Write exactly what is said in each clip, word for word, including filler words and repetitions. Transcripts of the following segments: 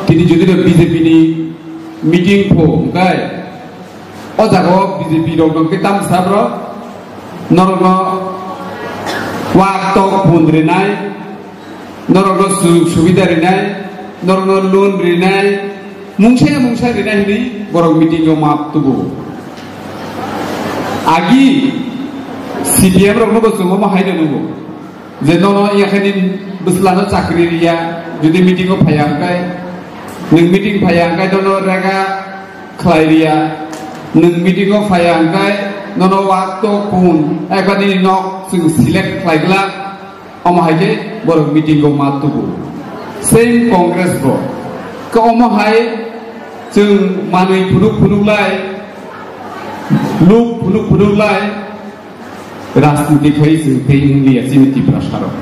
Tini jodi no B J P ni meeting pho hwnkhe, o jaga o B J P rok no khe tam sab rok, norok no wak tok pun rinai, norok no sujog subida rinai, norok no loan rinai, mungsa ya mungsa rinai hinwi borok meeting o map tubu. Agi C P M rok no bo chwng omo hai no nungo. Je nono yakhani bwslano chakri riya, jodi meeting o phaiya hwnkhe, nwng meeting phaiya hwnkhe nono rega khlai riya, nwng meeting o phaiya hwnkhe nono wak to kun, ekbani nok chwng select khlai glak, omo hai khe borok meeting o ma tubu. Same Congress bo. Khe omo hai chwng manwi phunuk phunuk lai, luk phunuk phunuk lai, rajniti khai chwng tei wng liya chini Tiprasa rok.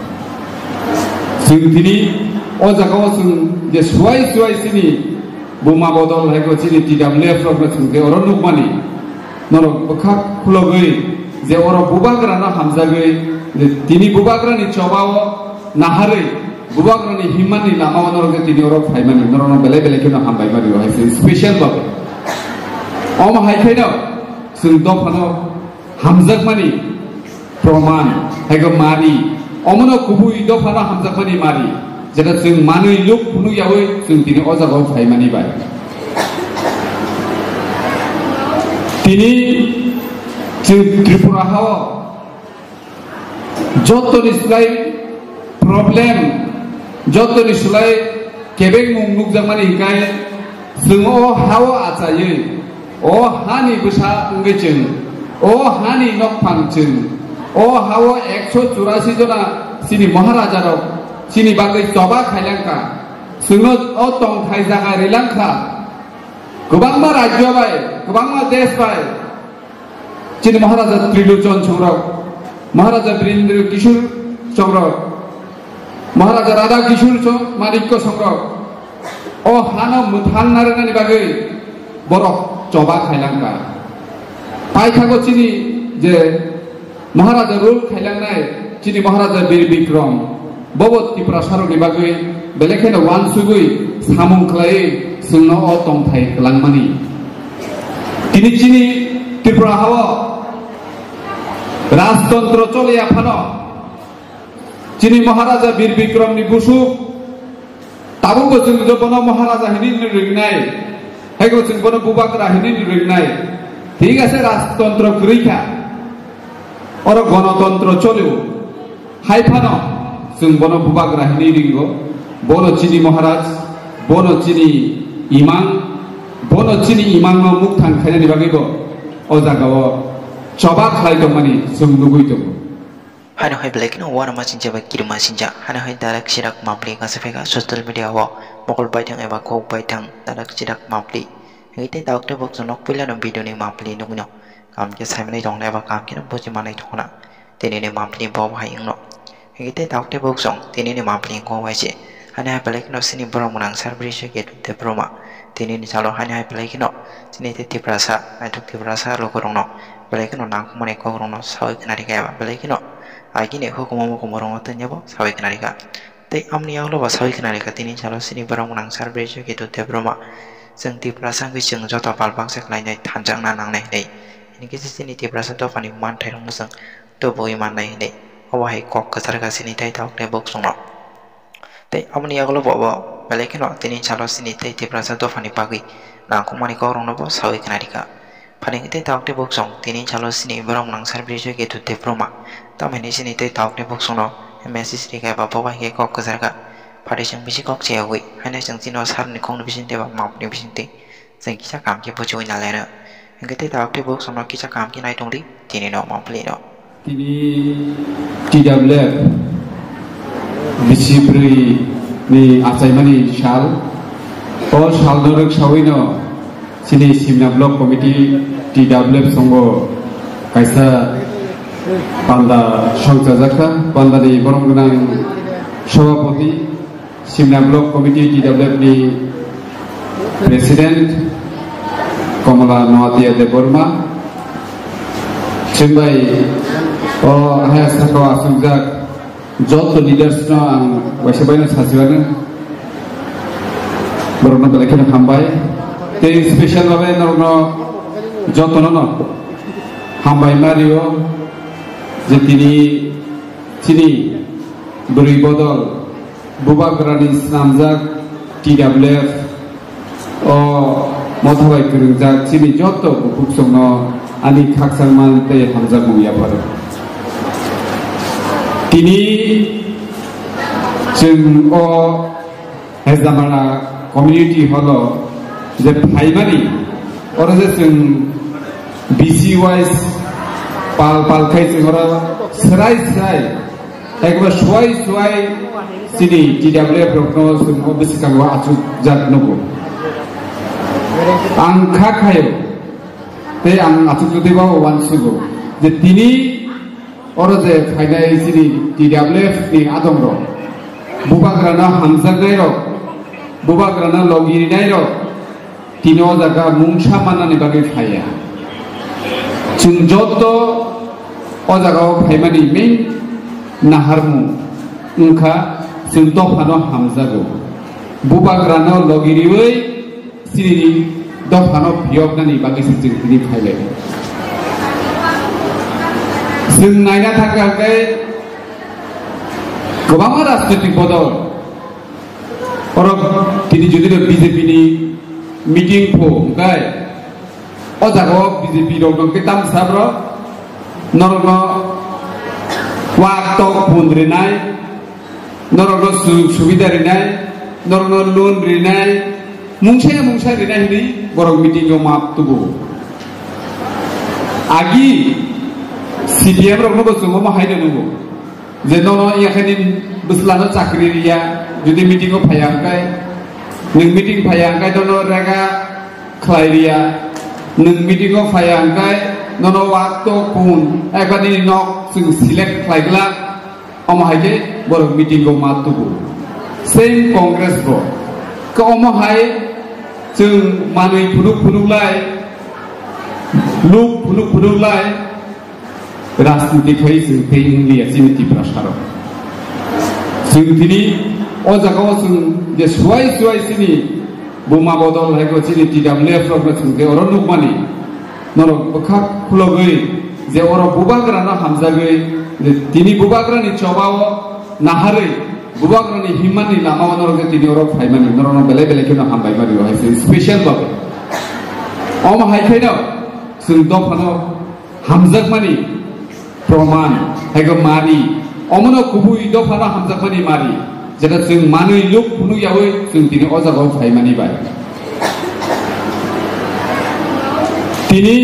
Chwng tini o jaga o chwng je suai suai chini buma bodol hai ko chini T W F rok no chwng tei oro nukmani norok bwkha khulogwi je oro bubagra no hamjagwi je tini bubagra ni choba o naharwi bubagra ni himman ni lama o norok je tini oro phaimani norok no belai belai kheno hambai mani o hai se special babe. Omo hai khe no chwng dophano hamjakmani proman, hai khe mari. Omono kubui dophano hamjakmani mari. Jeta chwng manwi luk phunuk yaui chwng tini o jagao phaimani bai. Tini chwng Tripura hao jotoni slai problem, jotoni slai kebengmung nukjakmani hingkai chwng o hao achaiwi, o hani bwsa wngwi chwng, o hani nokphang chwng, o hao ekso churasi jona chini Maharaja rok chini bagwi choba khailangkha. Chwngno o tongthai jaga rilangkha. Kwbangma rajyo bai, kwbangma desh bai, chini Maharaja Trilochon songrok, Maharaja Birendra Kishore songrok, Maharaja Radha Kishore song-, Manikya songrok, o hano mwthang narwknani bagwi borok choba khailangkha. Paithago chini je Maharaja rule khailangnai chini Maharaja Bir Bikram, bobo Tiprasarokni bagwi belai kheno uansugwi samung khlaiwi chwngno o tongthai kwlangmani. Tini chini Tripura hao rajtontro choliya phano chini Maharaja Bir Bikramni busuk tabukbo chwng bono Maharaja hinwi ringnai, haibo chwng bono Bubagra hinwi ringnai. Thik ase, rajtontro kwrwi kha, oro gonotontro cholio. Hai phano chwng bono Bubagra hinwi ringo. Bono chini Maharaj, bono chini imang, bono chini imangno mukthang khainani bagwibo o jagao choba khlai tongmani chwng nugwi tongo. Haino hai belai kheno uanama sincha bai kirima sincha. Haino hai darak sirak mapli kasa phaikha social media o mokol baithang eba kok baithang darak sirak mapli. Hingke tei tabuk tei bokchong nok puilano video ni mapli nukno. Kam khe saimanwi tongna eba kam kheno buji manwi tongna. Tini ni mapli bo hai wngno. Hingke tei tabuk tei bokchong tini ni mapli wngkha bai se. Haino hai belai kheno sini borok mwnang sar bwrwi se Ketu Debbarma. Tini ni salo haino hai belai kheno sini tei Tiprasa, naithok Tiprasa lukurokno belai kheno nangkukmani kokrokno sawi khna rikha eba belai kheno agini hukumu mukumu rokno tei nabo sawi khna rikha. Tei amoni yagulo bo sawi khna rikha tini salo sini borok mwnang sar bwrwi se Ketu Debbarma. Chwng Tiprasa wngwi chwng joto pal baksa khlainai thanjakna nangnai hinwi. Hinkhe se chini Tiprasa dophani manthairokno chwng tubuwi mannai hinwi. Obo hai kok kwchar kha chini tei tabuk tei bokchongno. Tei aboni yagulo bo, bo belai kheno tini salo chini tei Tiprasa dophani bagwi nangkukmani kokrokno bo sawi khna rikha. Phaini tei tabuk tei bokchong tini salo chini borok mwnang sar bwrwi se Ketu Debbarma. Tamoni chini tei tabuk tei bokchongno message rikha eba bo bai khe kok kwchar kha. Phaidi chwng bisi kok chayogwi haino chwng chini o sarni kokni bisingtwi eba mapni bisingtwi. Chwng kisa kam khe buchiwi nalaino. Hingke tei tabuk tei bokchongno kisa kam khe nai tongdi, tini no mapli no. Tini T W F bisi bwrwi ni achaimani sal. O salno rwksawi no chini Simna Block Committee T W F songo kaisa panda songchajak kha. Pandani borom gwnang Sabhapati, Simna Block Committee T W F ni President Komla Noatia Debbarma, chwng bai o haya saka o aswkjak joto leaders no ang waisa bai no sachibano. Borokno belai kheno hambai. Tei special babe norokno jotono no hambai ma rio je tini chini bwrwi bodol Bubagrani snamjak T W F o motha bai kwrwngjak chini joto bukuksongno ani khakchangma tei hamjakmung yapharo. Tini chwng o Hezamara community hall o je phaimani, oro je chwng B C wise pal pal khai chwng oro swrai swrai ekbar suai suai chini T W F rokno chwng o bwskango achukjak nugo. Ang kha khaio tei ang achukjagwi bo uansugo je tini oro je phainai chini T W F ni adongrok, bubagrano hamjaknairok, bubagrano logi rinairok, tini o jaga mungsa mannani bagwi phaiya. Chwng joto o jagao phaimani main naharmung wngkha chwng dophano hamjago. Bubagrano logi riwi chini dophano phiyoknani bagwi se chwng tini phailai. Chwng naina thangkha hwnkhe kwbangma rajnitik bodol. Oro tini jodi no B J P ni meeting pho hwnkhe o jaga o B J P rok no khe tam sab rok norok no wak tok pun rinai, norok no sujug subida rinai, norok no loan rinai, mungsa ya mungsa rinai hinwi borok meeting o map tubu. Agi C P M rok no bo chwng omo hai no nungo. Je nono yakhani bwslano chakri riya, jodi meeting o phaiya hwnkhe, nwng meeting phaiya hwnkhe nono rega khlai riya, nwng meeting o phaiya hwnkhe nono wak to kun, ekbar nini nok chwng select khlai glak, omo hai khe borok meeting o ma tubu. Same Congress bo. Khe omo hai chwng manwi phunuk phunuk lai, luk phunuk phunuk lai, rajniti khai chwng tei wng liya chini Tiprasa rok. Chwng tini o jaga o chwng je suai suai chini buma bodol hai ko chini T W F rok no chwng tei oro nukmani norok bwkha khulogwi je oro bubagra no hamjagwi je tini bubagra ni choba o naharwi bubagra ni himman ni lama o norok je tini oro phaimani norok no belai belai kheno hambai mani hai se special babe. Omo hai khaino chwng dophano hamjakmani proman, haigo mari, omono kubui dophano hamjakmani mari, jeta chwng manwi luk phunuk yaui chwng tini o jagao phaimani bai. Tini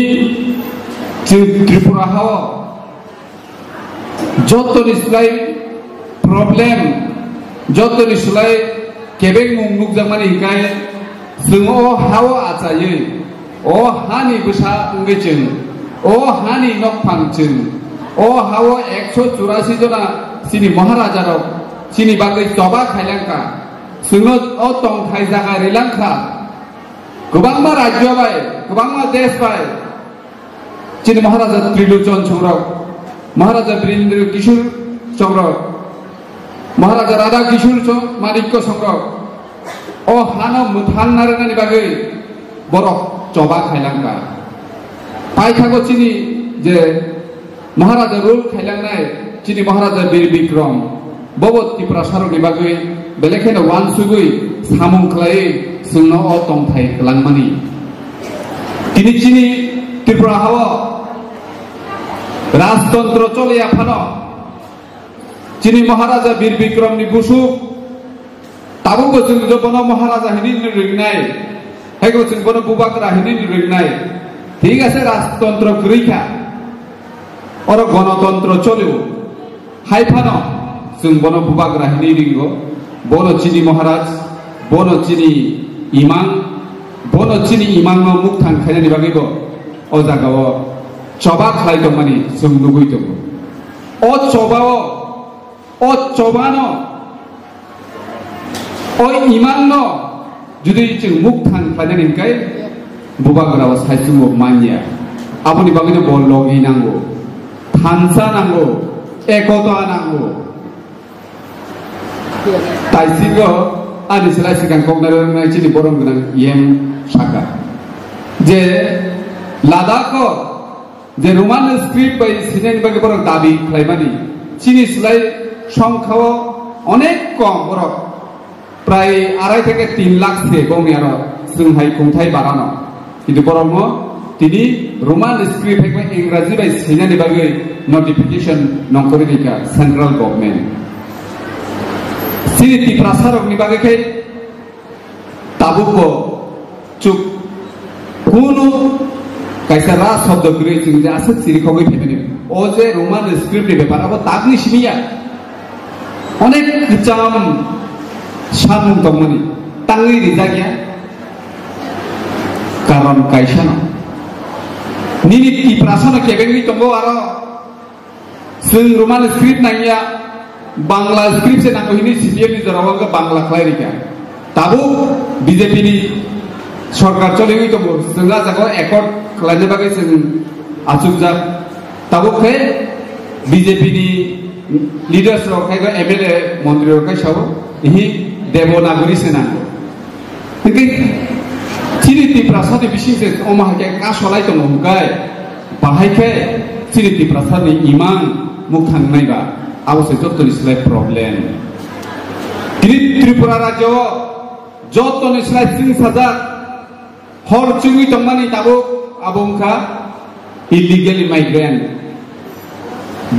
chwng Tripura hao jotoni slai problem, jotoni slai kebengmung nukjakmani hinkhe chwng o hao achaiwi, o hani bwsa wngwi chwng, o hani nokphang chwng, o hao ekso churasi jona chini Maharaja rok chini bagwi choba khailangkha, chwngno o tongthai jaga rilangkha, kwbangma rajyo bai, kwbangma desh bai, chini Maharaja Trilochon songrok, Maharaja Birendra Kishore songrok, Maharaja Radha Kishore song-, Manikya songrok, o hano mwthang narwknani bagwi borok choba khailangkha. Paithago chini je Maharaja rule khailangnai chini Maharaja Bir Bikram, bobo Tiprasarokni bagwi belai kheno uansugwi samung khlaiwi chwngno o tongthai kwlangmani. Tini chini Tripura hao rajtontro choliya phano chini Maharaja Bir Bikramni busuk tabukbo chwng jo bono Maharaja hinwi ringnai, haigo chwng bono Bubagra hinwi ringnai. Thik ase, rajtontro kwrwi kha, oro gonotontro cholio. Hai phano chwng bono Bubagra hinwi ringo. Bono chini Maharaj, bono chini imang, bono chini imangno mukthang khainani bagwibo o jagao choba khlai tongmani chwng nugwi tongo. O chobao, o chobano, o imangno jodi chwng mukthang khlainani hinkhe Bubagrao saichungo manya. Aboni bagwino bo logi nango, thansa nango, ekota nango. Taisingo Ani slai swkang kok narwknai chini borom gwnang E M saka je Ladakh o je Roman script bai sinani bagwi borok dabi khlaimani, chini slai songkha o onek kom borok, prai arai theke tin lakh se bongni aro chwng hai kungthai barano. Kintu borokno tini Roman script hai khe Engraji bai sinani bagwi notification nongkhorwi rikha central government. Chini Tiprasa rokni bagwi khe tabukbo chuk kunu kaisa ra shobdo kwrwi chwng je aswk chirikhogwi phaimani. O je Roman script ni bepar abo takni simi ya. Onek kwcham samung tongmani tangwi rijak ya. Karon kaisa no. Nini Tiprasa no kebengwi tongo aro. Chwng Roman script nangya, Bangla script se nango hini C P M ni jorao wngkha Bangla khlai rikha. Tabuk B J P ni sorkar choliwi tongo, chwng a jaga accord khlaina bagwi chwng achukjak. Tabuk khe B J P ni leaders rok khai khe M L A montri rok khai sao, ihi Devanagari se nango. Hingke chini Tiprasa ni bising se omo hai khe kasolai tongo hwnkhe, bahai khe chini Tiprasa ni imang mukthang nai ba, abo se joto ni slai problem. Tini Tripura rajyo joto ni slai chwng sajak hor chwngwi tongmani tabuk abo wngkha illegal migrant.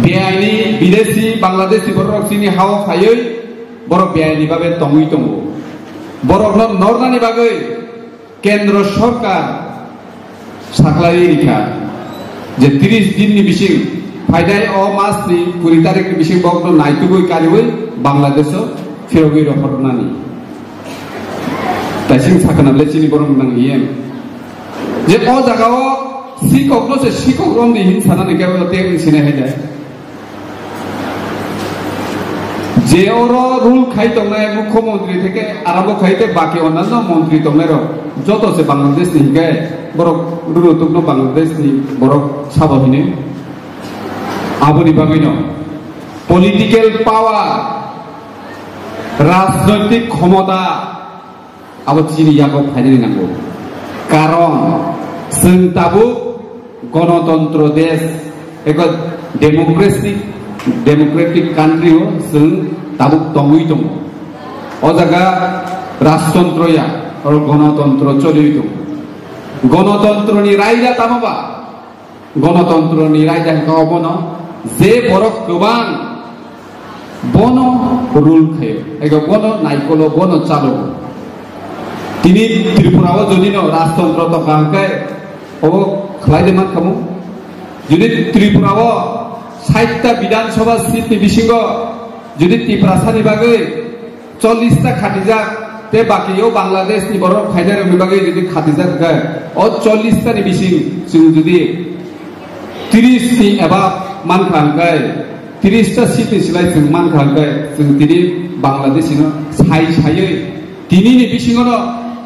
Beaini bidesi Bangladeshi borok chini hao phaiwi borok beaini babe tongwi tongo. Borokno nornani bagwi kendro sorkar saklaiwi rikha je tris din ni bising phaidai o mas ni kuri tarik ni bising borokno naitugwi kariwi Bangladesh o phirogwi rohornani. Taising sakana le chini borok nang yen. Je o jaga o sikok no se sikok rom ni hin sana ni kebo te sine hai dai. Je oro rule khai tongnai mukhyamantri theke arambo khai te baki onanno mantri tongnai rok joto se Bangladesh ni hingai borok ruru tukno Bangladesh ni borok sabo hini. Aboni bagwi no political power, rajnoitik khomota, abo chini yago phainani nango. Karon chwng tabuk gonotontro desh, eko democratic, democratic country o chwng tabuk tongwi tongo. O jaga rajtontro ya, oro gonotontro choliwi tongo. Gonotontroni raida tamo ba? Gonotontro ni raida hwnkha obono je borok kwbang bono rule khaio, ego bono naikolo, bono chalo. Tini Tripura o jodi no rajtontro tongkha hwnkhe obo khlai de mankhamu. Jodi Tripura o sait ta Bidhan Sabha seat ni bisingo jodi Tiprasa ni bagwi chollish ta khatijak, te baki o Bangladesh ni borok phainai rok ni bagwi jodi khatijak khe, o chollish ta ni bising chwng jodi tris ni eba mankha hwnkhe, tris ta seat ni slai chwng mankha hwnkhe, chwng tini Bangladesh no sai saiwi tini ni bisingo no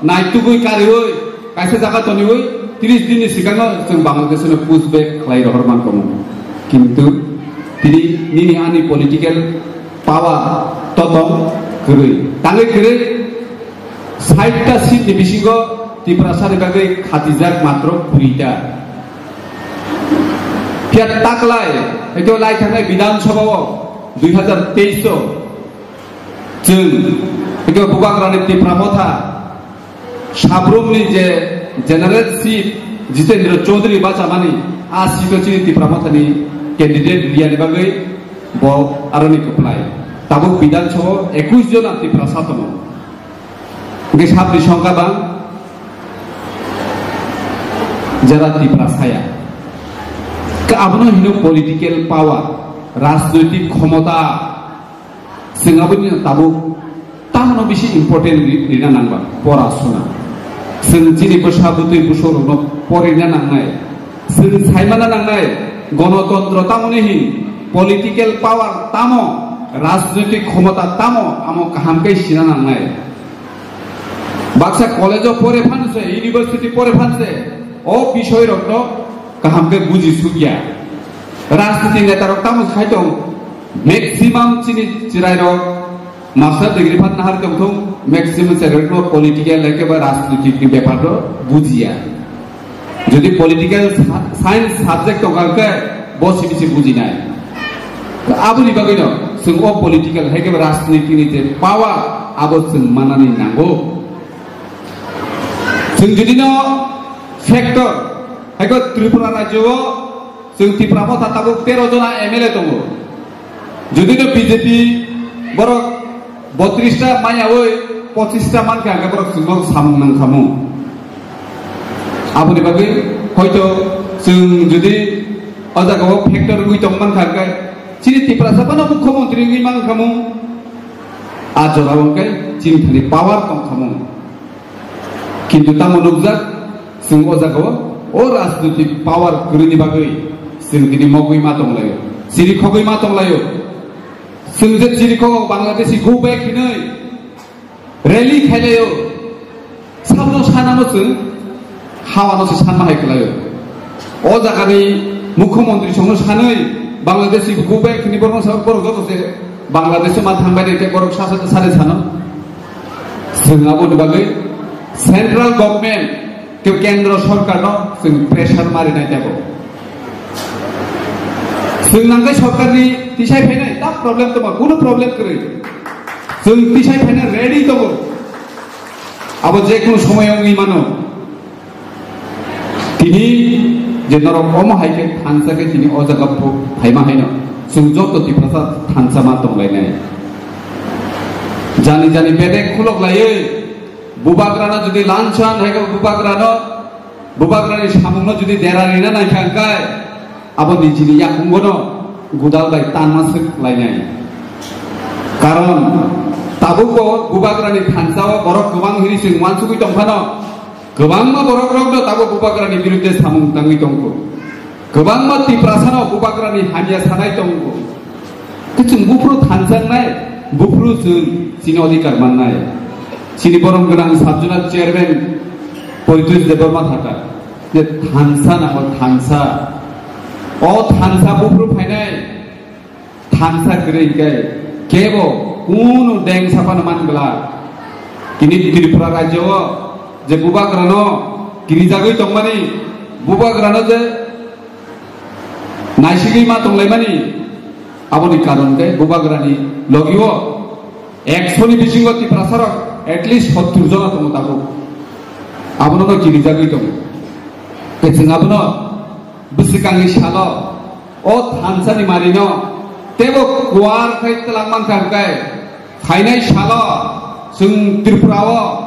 naitugwi kariwi kaisa jaga toniwi tris din ni sikango chwng Bangladesh no push back khlai rohor man tongo. Kintu tini nini ani political power totong kwrwi. Tangwi kwrwi sait ta seat ni bisingo Tiprasa ni bagwi khatijak matro kuri ta. Phiya taklai, hwnkhe lai thangnai Bidhan Sabha o dui hazar teis o chwng, hwnkhe Bubagrani Tipra Motha Sabrumni je General Chief Jitendra Chaudhary bachamani, a seat o chini Tipra Mothani candidate riyani bagwi bo aroni kwplai. Tabuk Bidhan Sabha o ekush jona Tiprasa tongo. Hwnkhe sabni songkha bang jara Tiprasa ya. Ka abono hino political power, rajnoitik khomota. Chwng aboni tabuk tamno bisi important ri-, rina nangba, pora suna. Chwng chini bwsa bwtwi bwsarokno porina nangnai. Chwng saimana nangnai, gonotontro tamoni hin, political power tamo, rajnoitik khomota tamo, amo kaham khe sina nangnai. Baksa college o pore phan se, university pore phan se, o bisoi rok no kaham khe buji sukya. Rajniti neta rok tamo khai tong, maximum chini chirai rok master degree phan nahar tong thung, Maximum secretary no political ekeba rajnitik ni bepar no bujiya. Jodi political sa-, science subject tongkha khe bo simi se bujinai. Aboni bagwi no chwng o political ekeba rajniti ni je power abo chwng manani nango. Chwng jodi no factor, haikhe Tripura rajyo o chwng Tipra Motha tabuk tero jona M L A tongo. Jodi no B J P borok botris ta maiyaui pochis ta mankha, hwnkhe borok chwngno samung nangkhamu. Aboni bagwi hoito chwng jodi o jagao factor wngwi tongmankha, hwnkhe chini Tiprasa phano mukhyamantri wngwi mankhamu. A jorao hwnkhe chini thani power tongkhamu. Kintu tamo nukjak, chwng o jagao o rajnitik power kwrwini bagwi chwng tini mogwi ma tonglaio, chirikhogwi ma tonglaio. Chwng je chirikhok Bangladeshi go back hinwi rally khailaio, sabno sanano chwng hawano se sanma hai kwlaio. O jagani mukhyamantri songno sanwi Bangladeshi go back hinwi borokno sa-, borok joto se Bangladesh ma thangbai de borok sa-, sa-, sare sano. Chwng aboni bagwi central government, ke-, kendro sorkar no chwng pressure mari nai tebo. Chwng nangkhe sorkar ni tisai phainai ta problem tongma, kuno problem kwrwi. Chwng tisai phaina ready tongo. Abo je kuno somoy wngwi mano. Tini je norok omo hai khe thansa khe tini o jaga phu-, phaima haino chwng joto Tiprasa thansa ma tonglainai. Jani jani bedek khulok laiwi bubagrano jodi lanchan hai khe bubagrano, bubagrani samungno jodi dera rina nai kha hwnkhe abo nijini yakungono gudal bai tanma swk lainai. Karon tabukbo bubagrani thansa o borok kwbang hini chwng uansugwi tongphano, kwbangma borokrokno tabuk bubagrani birudde samung tangwi tongkho. Kwbangma Tiprasano bubagrani hamya sanai tongo. Khe chwng buphuru thansa wngnai, buphuru chwng chini odhikar mannai. Chini borom gwnang Sabjuna chairman Poitush Debbarma thaka je thansa nango, thansa. O thansa buphuru phainai. Thansa kwrwi khe kebo kunu deng saphano man glak. Tini Tripura rajyo o je bubagrano kirijagwi tongmani, bubagrano je naisigwi ma tonglaimani, aboni karon khe bubagrani logi o ekso ni bisingo Tiprasa rok at least sottur jona tongo tabuk. Abono no kirijagwi tongo. Khe chwng abono bwswkangni salo o thansani marino teibo kuar khai twlangmankha hwnkhe, phainai salo chwng Tripura o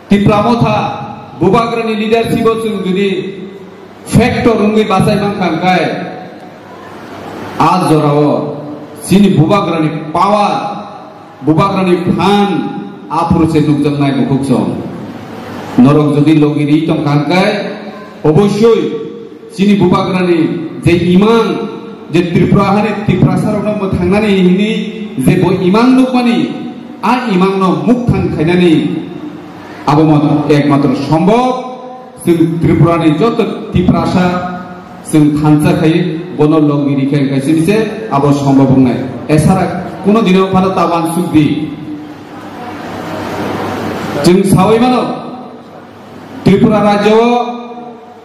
Tipra Motha bubagrani leadership o chwng jodi factor wngwi bachai mankha hwnkhe, a jorao chini bubagrani power, bubagrani phan aphuru se nukjaknai mukhuk song. Norok jodi logi ri tongkha hwnkhe, obossoi chini bubagrani je imang, je Tripura hani Tiprasarokno mwthangnani hini je bo imang nukmani, a imangno mukthang khainani abo mo ekmatro sombhob. Chwng Tripurani joto Tiprasa chwng thansa khai bono logi ri khai khai sini se abo sombhob wngnai. Esara kuno dino phano ta uansuk di. Chwng sawi mano Tripura rajyo o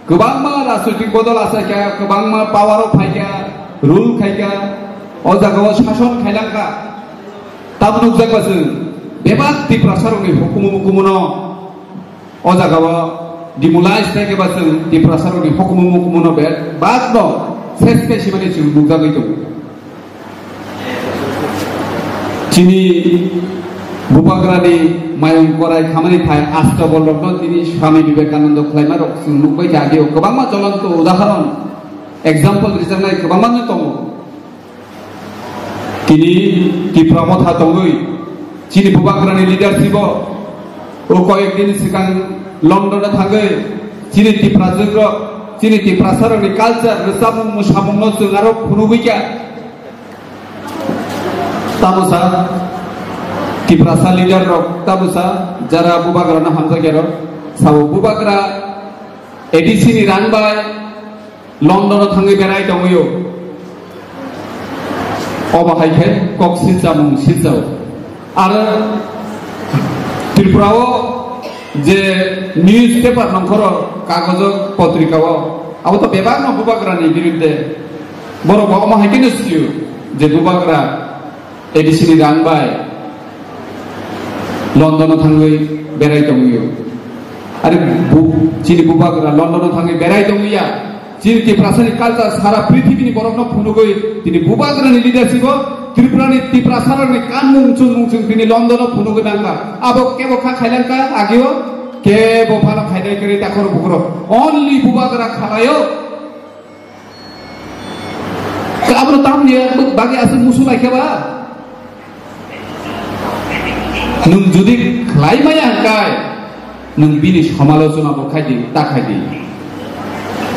kwbangma rajnoitik bodol achaikha, kwbangma power o phaikha, rule khaikha, o jagao sason khailangkha. Tamo nukjakba chwng bebak Tiprasarokni hukumu mukumuno o jagao demolish khaikhe ba chwng Tiprasarokni hukumu mukumuno be-, bagno ses khai simani chwng nukjagwi tongo. Chini bubagrani mayung korai khamani phai Ashtabol rokno tini Swami Vivekananda khwlaima rok chwng nukbai kha, ageo kwbangma jolonto udahoron, example rijaknai kwbangma no tongo. Tini Tipra Motha tongwi chini bubagrani leadership o, o koyek din swkang London o thangwi chini Tiprajwk rok, chini Tiprasa rokni culture, rwchapmung, mwsamungno chwng aro phunugwi kha. Tamo sa Tiprasa leader rok, tamo sa jara bubagrano hamjakya rok, sabo bubagra A D C ni rang bai London o thangwi berai tongwio. Obo hai khe kok silchamung silchao. Aro Tripura o je newspaper nongkhoro, kagojo, potrika o, abo to bebak no bubagra ni birudde. Borok bo omo hai khe no sio je bubagra A D C ni rang bai London o thangwi berai tongwi o. Are bu-, chini bubagra London o thangwi berai tongwi ya. Chini Tiprasani culture sara prithibini borokno phunugwi tini bubagrani leadership o Tripurani Tiprasarokni kanmung chunmung chwng tini London o phunugwi nangkha. Abo kebo kha khailangkha agio, kebo phano khainai kwrwi takhoro bukhoro. Only bubagra khalaio. Ka abono tamni bagwi aswk musu laikha ba? Nwng jodi khlai maya hwnkhe, nwng bini somalochona bo khai di, ta khai di.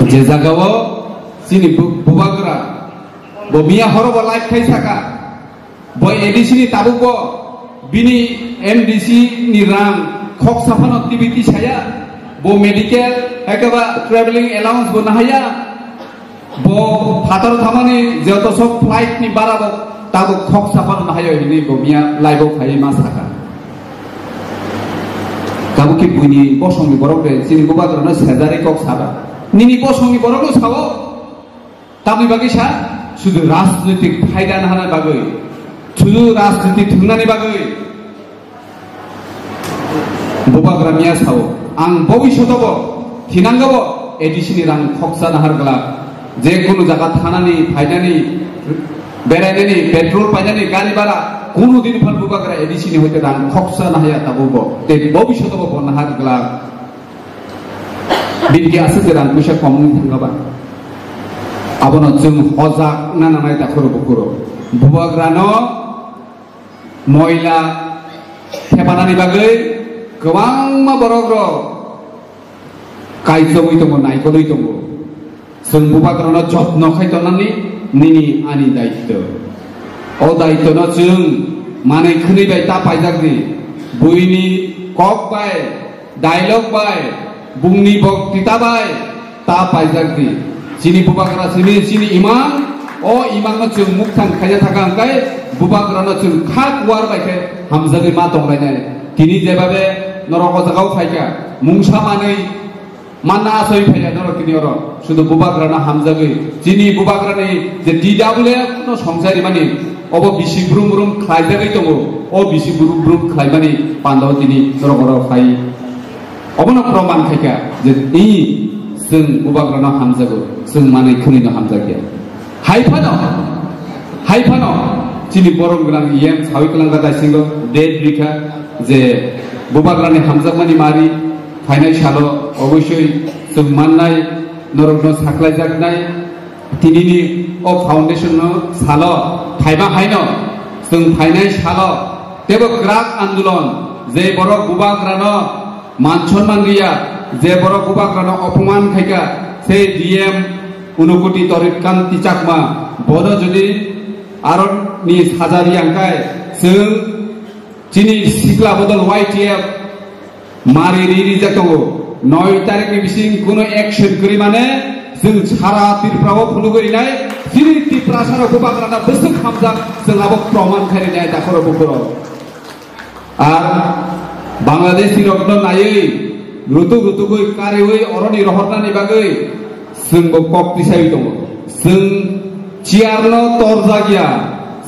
Je jagao chini bu-, bubagra, bo miya horo bo live khai saka, bo A D C ni tabuk bo bini M D C ni rang khoksa phano T V tisaya, bo medical, ekaba traveling allowance bo nahaya, Bo phatar thamani joto sok flight ni bara bo tabuk khoksa phano hayo hinwi bo miya live o phaiwi ma saka. Tabuk ki buini bosongni borok de chini bubagrano sejari kok saba. Nini bosongni borokno sao. Tamni bagwi sa sudu rajnitik phaida nahana bagwi. Sudu rajniti thwngnani bagwi. Bubagra miya sao, ang bobishoto bo, thinango bo, A D C ni rang khoksa nahar glak. Je kunu jaga thanani, phainani, berainani, petrol painani, gari bhara, kunu din phan bubagra A D C ni hoite rang khoksa nahaya tabuk bo. Tei bobishoto bo, bo nahar glak. Bini ki aswk rang puisa kom wng thangba. Abono chwng hojak na nanai takhoro bukhoro. Bubagrano moila thepanani bagwi kwbangma borok rok kaichogwi tongo, naikolwi tongo. Chwng bubagrano jotno khai tongnani nini ani daityo. O daityono chwng manwi khwnwi bai ta paijak di. Buini kok bai, dialogue bai, bungni boktita bai, ta paijak di. Chini bubagra simi chini imang, o imangno chwng mukthang khaija thaka hwnkhe bubagrano chwng khak war bai khe hamjagwi ma tonglainai. Tini jebabe norok o jagao phaikha, mungsa manwi manna asoi phaiya norok tini oro. Sudu bubagrano hamjagwi, chini bubagrani je T W F no songchai rimani, obo bisi brum brum khlaijagwi tongo, o bisi brum brum khlaimani pandao tini norok oro phai. Obono proman khaikha je i chwng bubagrano hamjago, chwng manwi khwnwino hamjakya. Hai phano, hai phano chini borom gwnang E M sawi kwlangkha daisingo date rikha je bubagrani hamjakmani mari phainai salo obosoi chwng mannai norokno saklaijaknai. Tinini o foundation no salo phaiba haino chwng phainai salo tebo kwrak andolon, je borok bubagrano man sonman riya, je borok bubagrano opoman khaikha, se D M Unokoti Torit Kanti Chakma, bono jodi aroni saja riya hwnkhe chwng Chini sikla bodol Y T F mari ri rijak tongo. Noi tarikni bising kuno action kwrwi mane chwng sara Tripura o phunugwi rinai chini Tiprasa rok bubagrano bwswk hamjak chwng abo proman khai rinai dakhoro bukhoro. Ar Bangladeshi rokno naiwi rutuk rutukwi kariwi oroni rohornani bagwi chwngbo kok tisaiwi tongo. Chwng chair no torjak ya,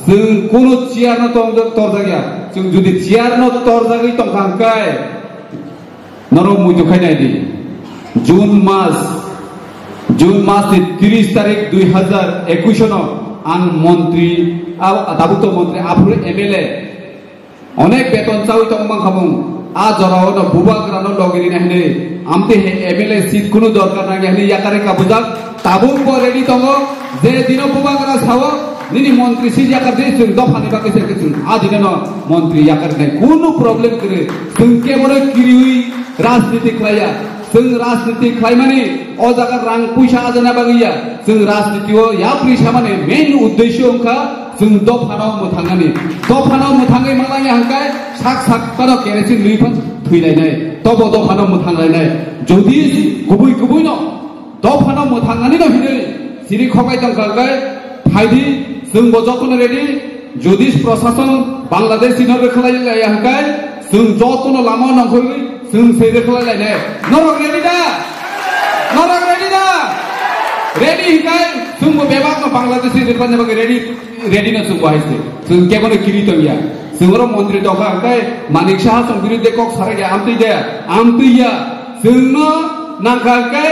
chwng kunu chair no tong-, torjak ya. Chwng jodi chair no torjagwi tongkha hwnkhe, norok muitu khai nai di. June mas, June mas ni tris tarik dui hazar ekush no ang montri, a-, tabuk to montri, aphuru M L A, Onek beton chawi tong mang khamung. A jora o no bubagra no logi rini hinwi. Amte he M L A seat kunu dorkar nang ya hinwi yakari kabujak. Tabuk bo ready tongo. Je dino bubagra sao, nini montri seat yakar di chwng dopha ni bagwi se chwng. A dino no montri yakar nai. Kunu problem kwrwi. Chwng kebono kiriwi rajniti khlaiya. Chwng rajniti khlaimani o jaga rang puisa ajana bagwi ya. Chwng rajniti o yapri samani main uddesho wngkha chwng dophano mwthangnani. Dophano mwthangwi malaya hwnkhe sak sak phano kerosene nwi phan thwilainai. Tobo dophano mwthanglainai. Jodi kubui kubui no dophano mwthangnani no hinwi siri khokai tongkha hwnkhe phaidi chwngbo jotono ready. Jodi prosason Bangladesh ino rwkhlai laya hwnkhe Chwng jotono lama nongkhorwi chwng se rekhlai lainai. Norok ready da? Norok ready da? Ready hikai chwngbo bebakno Bangladeshi rebani bagwi ready, ready no chwngbo hai se. Chwng kebono kiri tongya. Chwng oro montri tongkha hikai Manik Saha chwng biruddhe kok sarakya amtwi de, amtwi ya. Chwngno nangkha hikai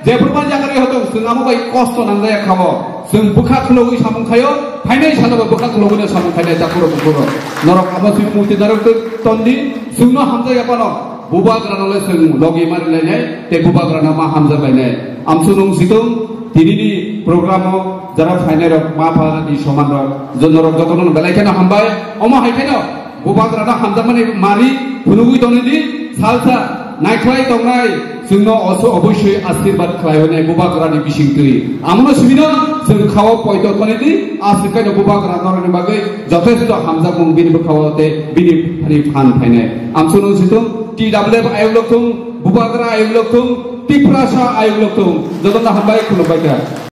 Jephru bai jaga rwi hoto chwng amo bai kosto nangjaya khao. Chwng bwkha khulogwi samung khaio, phainai salo bo bwkha khulogwi samung khainai takhuro bukhuro. Norok amo swi mukti narok tondi, chwngno hamjakya phano. Bubagrano le chwng logi mari lainai, tei bubagrano ma hamjak lainai. Amswnung situng, tinini programo jara phainai rok ma pha ni soman rok, jo-, norok jotono belai kheno hambai. Omo hai kheno Bubagrano hamjakmani mari phunugwi tonwi di, salsa naikhlai tongnai chwngno oso oboisoi asirbat khlai hwnwi Bubagrani bisingtwi. Amono sibino chwng khao poito tonwi di, aswk kaino Bubagra norokni bagwi jothesto hamjakmung bini bwkhao tei bini thani phan phainai. Amswnung situng, T W F ayuk lokthung, Bubagra ayuk lokthung, Tiprasa ayuk lokthung, jotono hambai khulumbai kha.